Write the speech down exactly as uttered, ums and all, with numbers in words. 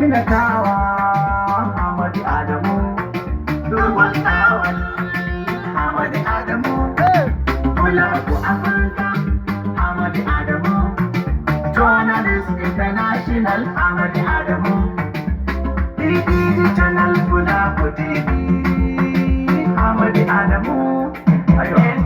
Minatawa Hamadi Adamu, Durbal Tawal Hamadi Adamu, Bulaku Africa Hamadi Adamu, Journalist International Hamadi Adamu, D D Channel Bulaku T V Hamadi Adamu, Ayo.